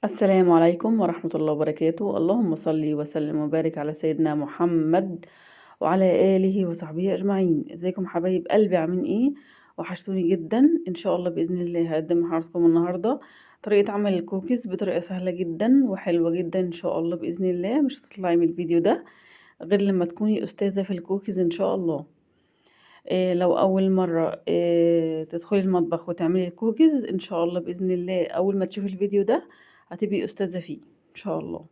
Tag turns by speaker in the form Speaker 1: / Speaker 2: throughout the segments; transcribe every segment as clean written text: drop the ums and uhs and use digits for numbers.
Speaker 1: السلام عليكم ورحمة الله وبركاته. اللهم صل وسلم وبارك على سيدنا محمد وعلى آله وصحبه أجمعين. ازيكم حبايب قلبي، عاملين ايه؟ وحشتوني جدا. ان شاء الله بإذن الله هقدم لحضراتكم النهاردة طريقة عمل الكوكيز بطريقة سهلة جدا وحلوة جدا ان شاء الله بإذن الله. مش هتطلعي من الفيديو ده غير لما تكوني أستاذة في الكوكيز ان شاء الله. لو أول مرة تدخلي المطبخ وتعملي الكوكيز إن شاء الله بإذن الله أول ما تشوفي الفيديو ده هتبقي أستاذة فيه إن شاء الله.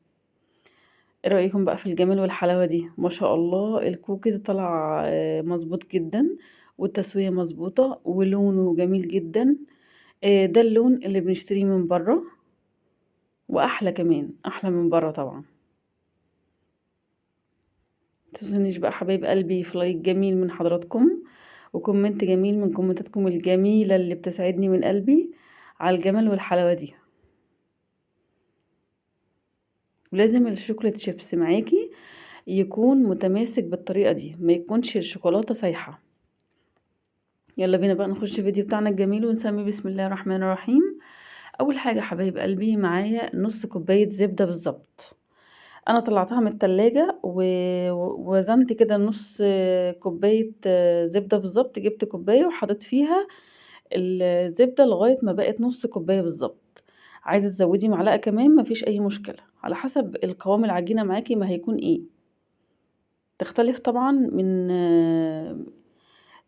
Speaker 1: إيه رأيكم بقى في الجمال والحلاوة دي؟ ما شاء الله الكوكيز طلع مظبوط جدا، والتسوية مظبوطة، ولونه جميل جدا. ده اللون اللي بنشتريه من بره، وأحلى كمان، أحلى من بره طبعا. متنسونيش بقى حبايب قلبي في like جميل من حضراتكم، و comment جميل من كومنتاتكم الجميلة اللي بتسعدني من قلبي على الجمال والحلاوة دي. ولازم ال chocolate chips معاكي يكون متماسك بالطريقة دي، ما يكونش الشوكولاتة سايحة. يلا بينا بقى نخش الفيديو بتاعنا الجميل ونسمي بسم الله الرحمن الرحيم. أول حاجة حبايب قلبي معايا نص كوباية زبدة بالظبط، أنا طلعتها من التلاجة ووزنت كده نص كوباية زبدة بالظبط. جبت كوباية وحطيت فيها الزبدة لغاية ما بقت نص كوباية بالظبط. عايزة تزودي معلقة كمان مفيش أي مشكلة، على حسب القوام العجينة معاكي ما هيكون ايه. تختلف طبعا من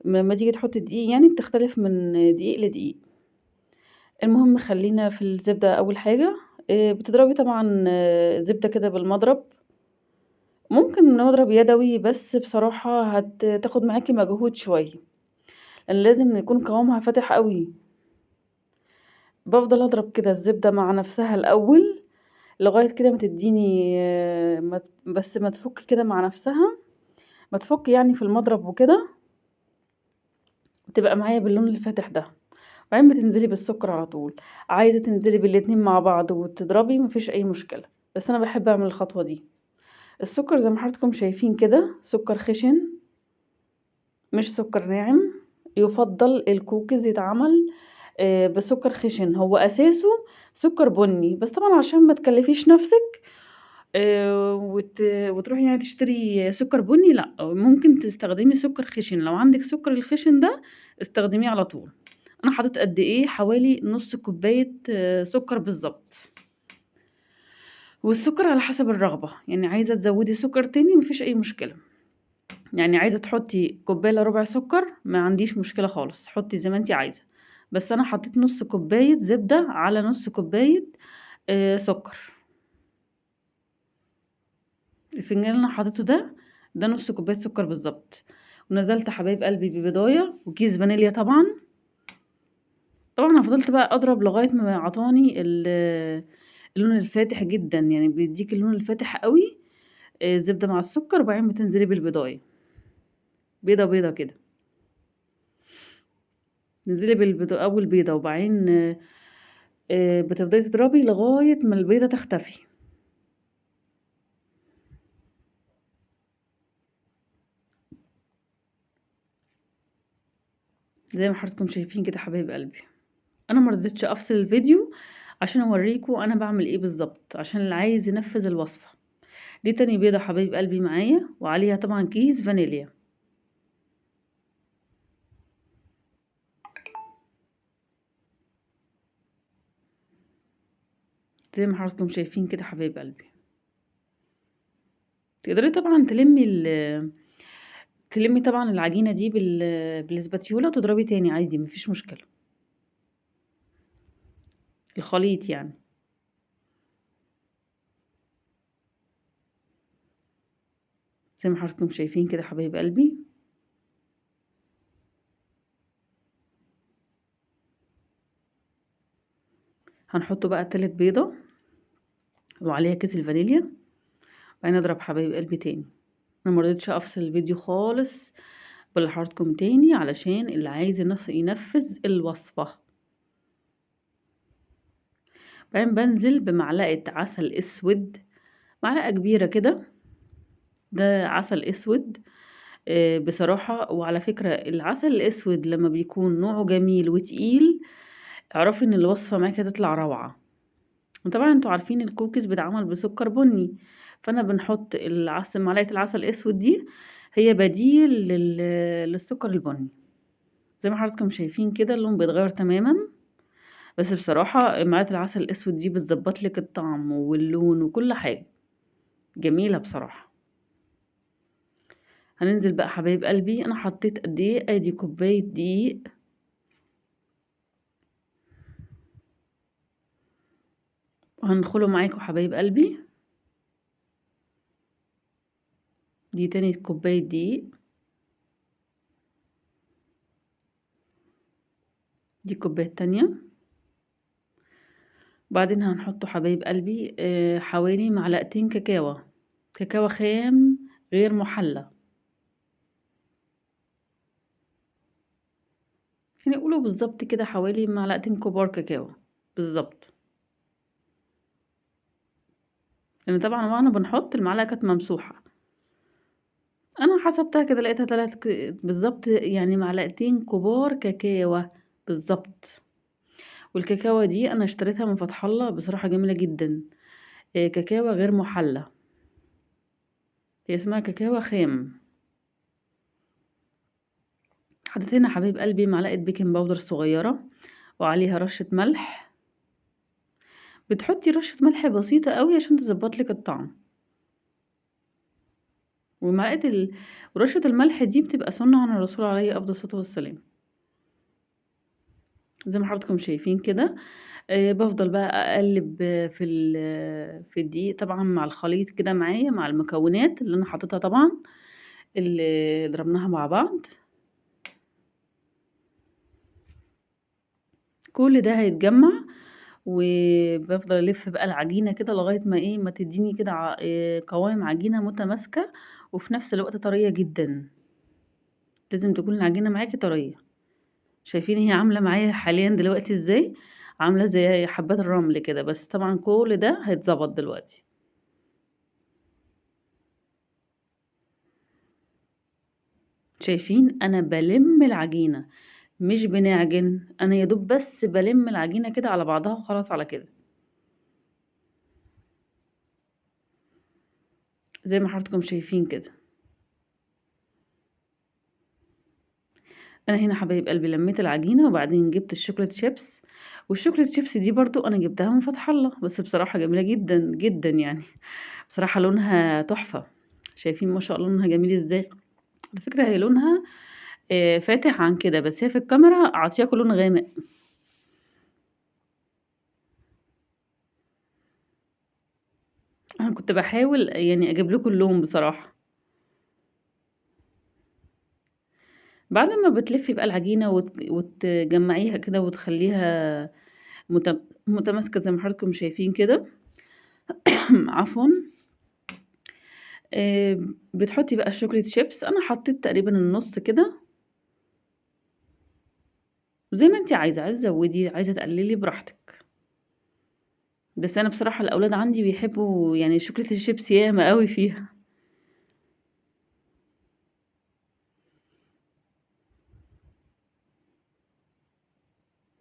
Speaker 1: لما تيجي تحطي الدقيق، بتختلف من دقيق لدقيق. المهم خلينا في الزبدة أول حاجة. بتضربي طبعا زبدة كده بالمضرب، ممكن مضرب يدوي بس بصراحة هتاخد معاكي مجهود شوية، لأن لازم يكون قوامها فاتح قوي. بفضل اضرب كده الزبدة مع نفسها الأول لغاية كده ما تديني، ما بس ما تفك كده مع نفسها، ما تفك يعني في المضرب وكده، وتبقى معايا باللون الفاتح ده. بعدين بتنزلي بالسكر على طول. عايزة تنزلي بالاتنين مع بعض وتضربي مفيش أي مشكلة، بس أنا بحب أعمل الخطوة دي. السكر زي ما حضراتكم شايفين كده سكر خشن مش سكر ناعم. يفضل الكوكيز يتعمل بسكر خشن، هو أساسه سكر بني، بس طبعا عشان ما تكلفيش نفسك وتروحي تشتري سكر بني، لا ممكن تستخدمي سكر خشن. لو عندك سكر الخشن ده استخدميه على طول. انا حطيت قد ايه؟ حوالي نص كوبايه سكر بالظبط. والسكر على حسب الرغبه، عايزه تزودي سكر تاني مفيش اي مشكله، عايزه تحطي كوبايه الا ربع سكر ما عنديش مشكله خالص، حطي زي ما انتي عايزه. بس انا حطيت نص كوبايه زبده على نص كوبايه سكر. الفنجان اللي انا حطيته ده نص كوبايه سكر بالظبط. ونزلت حبايب قلبي ببيضايه وكيس فانيليا طبعا. طبعا انا فضلت بقى اضرب لغايه ما عطاني اللون الفاتح جدا، بيديك اللون الفاتح قوي، الزبده مع السكر. وبعدين بتنزلي بالبيضايه بيضه بيضه كده، تنزلي بالبيضه اول بيضه، وبعدين بتفضلي تضربي لغايه ما البيضه تختفي. زي ما حضراتكم شايفين كده حبايب قلبي. انا ما رضيتش افصل الفيديو عشان اوريكم انا بعمل ايه بالظبط، عشان اللي عايز ينفذ الوصفه دي. تاني بيضه حبايب قلبي معايا، وعليها طبعا كيس فانيليا. زي ما حضراتكم شايفين كده حبايب قلبي. تقدري طبعا تلمي طبعا العجينه دي بالسباتيولا وتضربي تاني عادي مفيش مشكله، الخليط يعني. زي ما حضراتكم شايفين كده حبايب قلبي. هنحط بقى تالت بيضة وعليها كيس الفانيليا، وبعدين اضرب حبايب قلبي تاني. انا مرضتش افصل الفيديو خالص بقول لحضراتكم تاني علشان اللي عايز ينفذ الوصفة. بعدين بنزل بمعلقة عسل اسود، معلقة كبيرة كده، ده عسل اسود. بصراحة وعلى فكرة العسل الاسود لما بيكون نوعه جميل وتقيل اعرفي ان الوصفة معاكي هتطلع روعة. وطبعًا أنتم عارفين الكوكيز بيتعمل بسكر بني، فأنا بنحط معلقة العسل الأسود دي هي بديل للسكر البني. زي ما حضراتكم شايفين كده اللون بيتغير تمامًا، بس بصراحة معلقة العسل الأسود دي بتضبط لِك الطعم واللون وكل حاجة، جميلة بصراحة. هننزل بقى حبايب قلبي، أنا حطيت قد إيه؟ آدي كوباية دقيق، وهندخله معاكم حبايب قلبي. دي تاني كوباية دقيق، دي الكوباية التانية. بعدين هنحطه حبايب قلبي حوالي معلقتين كاكاو، كاكاو خام غير محلى، يعني قولوا بالظبط كده حوالي معلقتين كبار كاكاو بالظبط، لان طبعا وانا بنحط المعلقة كانت ممسوحة، انا حسبتها كده لقيتها 3 بالظبط، يعني معلقتين كبار كاكاو بالظبط. والكاكاو دي انا اشتريتها من فتح الله، بصراحة جميلة جدا، كاكاو غير محلى، هي اسمها كاكاو خام. حطيت هنا حبايب قلبي معلقة baking powder صغيرة وعليها رشة ملح، بتحطي رشة ملح بسيطة قوي عشان تظبط لك الطعم، ومعلقة ورشة الملح دي بتبقى سنة عن الرسول عليه أفضل الصلاة والسلام. زي ما حضراتكم شايفين كده، بفضل بقى أقلب في الدقيق طبعا مع الخليط كده معايا، مع المكونات اللي أنا حاططها طبعا اللي ضربناها مع بعض. كل ده هيتجمع، وبفضل ألف بقى العجينة كده لغاية ما إيه، ما تديني كده قوام عجينة متماسكة وفي نفس الوقت طرية جدا. لازم تكون العجينة معاكي طرية. شايفين هي عاملة معايا حاليا دلوقتي ازاي؟ عاملة زي حبات الرمل كده، بس طبعا كل ده هيتظبط دلوقتي. شايفين انا بلم العجينة مش بنعجن، انا يا دوب بس بلم العجينة كده على بعضها وخلاص على كده. زي ما حضراتكم شايفين كده. انا هنا حبايب قلبي لميت العجينة، وبعدين جبت ال chocolate chips، وال chocolate chips دي برضو انا جبتها من فتح الله، بس بصراحة جميلة جدا جدا، بصراحة لونها تحفة. شايفين ما شاء الله لونها جميل ازاي. على فكرة هي لونها فاتح عن كده، بس هي في الكاميرا عاطياكوا لون غامق. انا كنت بحاول اجيب لكم اللون بصراحة. بعد ما بتلفي بقى العجينة وتجمعيها كده وتخليها متماسكة زي ما حضراتكم شايفين كده، عفوا، بتحطي بقى الشوكليت شيبس. انا حطيت تقريبا النص كده، زي ما انتي عايزة، عايزة تزودي عايزة تقللي براحتك، بس انا بصراحة الاولاد عندي بيحبوا شوكليت الشيبس ياما قوي فيها.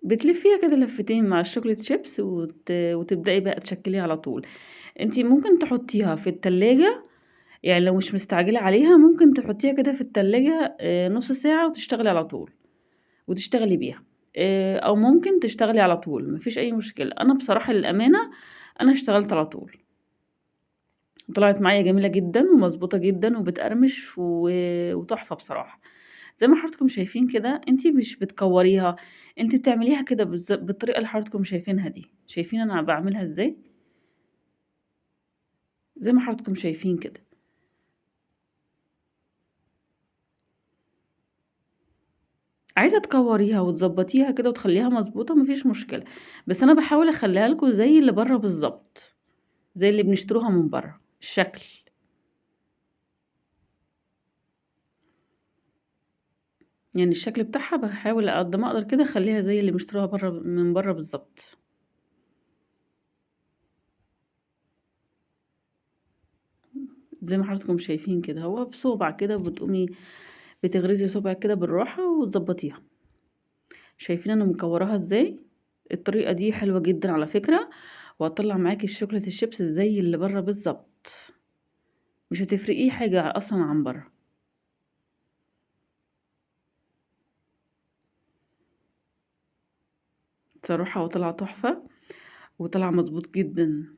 Speaker 1: بتلفيها كده لفتين مع الشوكليت شيبس وتبدأي بقى تشكليها على طول. انتي ممكن تحطيها في التلاجة، لو مش مستعجلة عليها ممكن تحطيها كده في التلاجة، نص ساعة وتشتغلي على طول وتشتغلي بيها، او ممكن تشتغلي على طول مفيش اي مشكلة. انا بصراحة للأمانة انا اشتغلت على طول، طلعت معايا جميلة جدا ومظبوطة جدا وبتقرمش وتحفة بصراحة. زي ما حضراتكم شايفين كده انتي مش بتكوريها، انتي بتعمليها كده بالطريقة اللي حضراتكم شايفينها دي. شايفين انا بعملها ازاي؟ زي ما حضراتكم شايفين كده. عايزة تكوريها وتظبطيها كده وتخليها مظبوطة مفيش مشكلة، بس انا بحاول اخليها لكم زي اللي بره بالظبط، زي اللي بنشتروها من بره الشكل. الشكل بتاعها بحاول قد ما اقدر كده اخليها زي اللي بنشتروها من بره بالظبط. زي ما حضراتكم شايفين كده، هو بصوبع كده بتقومي بتغرزي صوبعك كده بالراحة وتظبطيها. شايفين انا مكوراها ازاي؟ الطريقة دي حلوة جدا على فكرة، وهتطلع معاكي الشوكولاتة الشيبس زي اللي بره بالظبط، مش هتفرقيه حاجة اصلا عن بره. بصراحة وطلع تحفة وطلع مظبوط جدا.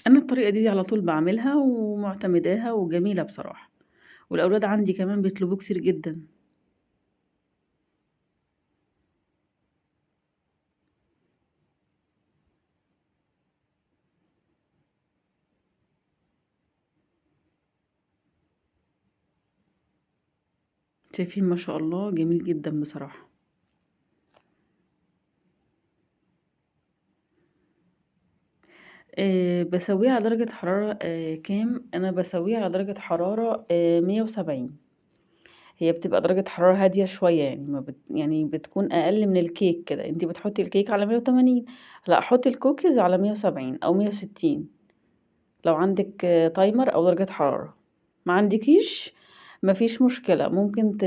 Speaker 1: انا الطريقة دي على طول بعملها ومعتمداها وجميلة بصراحة، والاولاد عندي كمان بيطلبوه كتير جدا. شايفين ما شاء الله جميل جدا بصراحة. بسويه على درجة حرارة كام؟ أنا بسويه على درجة حرارة 170. هي بتبقى درجة حرارة هادية شوية، يعني ما بت يعني بتكون أقل من الكيك كده. انتي بتحطي الكيك على 180، لا حطي الكوكيز على 170 أو 160 لو عندك timer أو درجة حرارة. ما عندكيش مفيش مشكلة، ممكن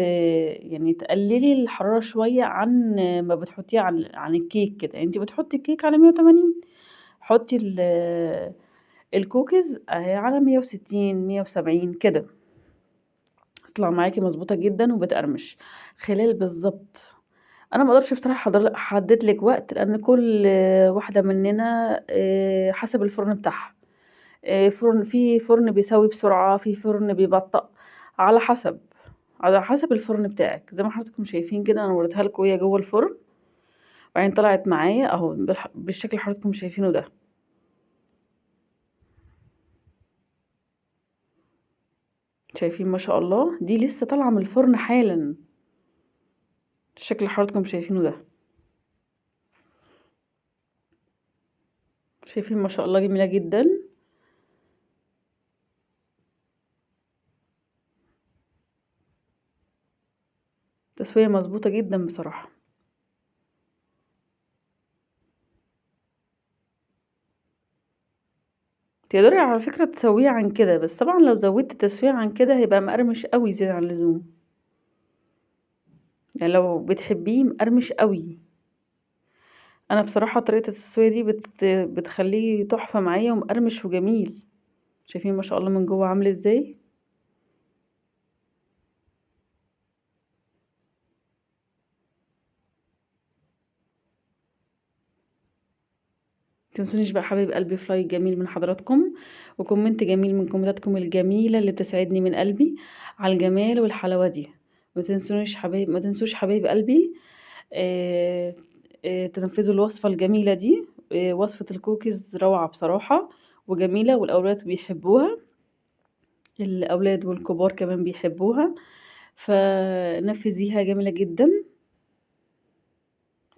Speaker 1: يعني تقللي الحرارة شوية عن ما بتحطيه عن الكيك كده. انتي بتحطي الكيك على 180، حطي الكوكيز على 160 170 كده، تطلع معاكي مظبوطة جدا وبتقرمش خلال بالظبط. انا ما اقدرش بصراحة احدد لك وقت، لان كل واحدة مننا حسب الفرن بتاعها. في فرن بيسوي بسرعة، في فرن بيبطأ، على حسب الفرن بتاعك. زي ما حضراتكم شايفين كده انا وريتها لكم وهي جوه الفرن، وبعدين طلعت معايا اهو بالشكل اللي حضراتكم شايفينه ده. شايفين ما شاء الله، دي لسه طالعه من الفرن حالا، الشكل اللي حضراتكم شايفينه ده. شايفين ما شاء الله جميلة جدا. تسويه مظبوطة جدا بصراحة. تقدري على فكرة تسويه عن كده، بس طبعا لو زودت التسوية عن كده هيبقى مقرمش قوي زيادة عن اللزوم، يعني لو بتحبيه مقرمش قوي. انا بصراحة طريقة التسوية دي بتخليه تحفة معايا ومقرمش وجميل. شايفين ما شاء الله من جوه عامل ازاي. متنسونيش بقى حبايب قلبي في like جميل من حضراتكم، و comment جميل من كومنتاتكم الجميلة اللي بتسعدني من قلبي على الجمال والحلاوة دي. ما تنسونيش حبايب، ما تنسوش حبايب قلبي، تنفذوا الوصفة الجميلة دي. وصفة الكوكيز روعة بصراحة وجميلة، والأولاد بيحبوها، الأولاد والكبار كمان بيحبوها، فنفذيها جميلة جدا.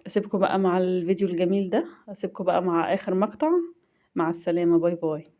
Speaker 1: أسيبكم بقى مع الفيديو الجميل ده، أسيبكم بقى مع آخر مقطع. مع السلامة، bye bye.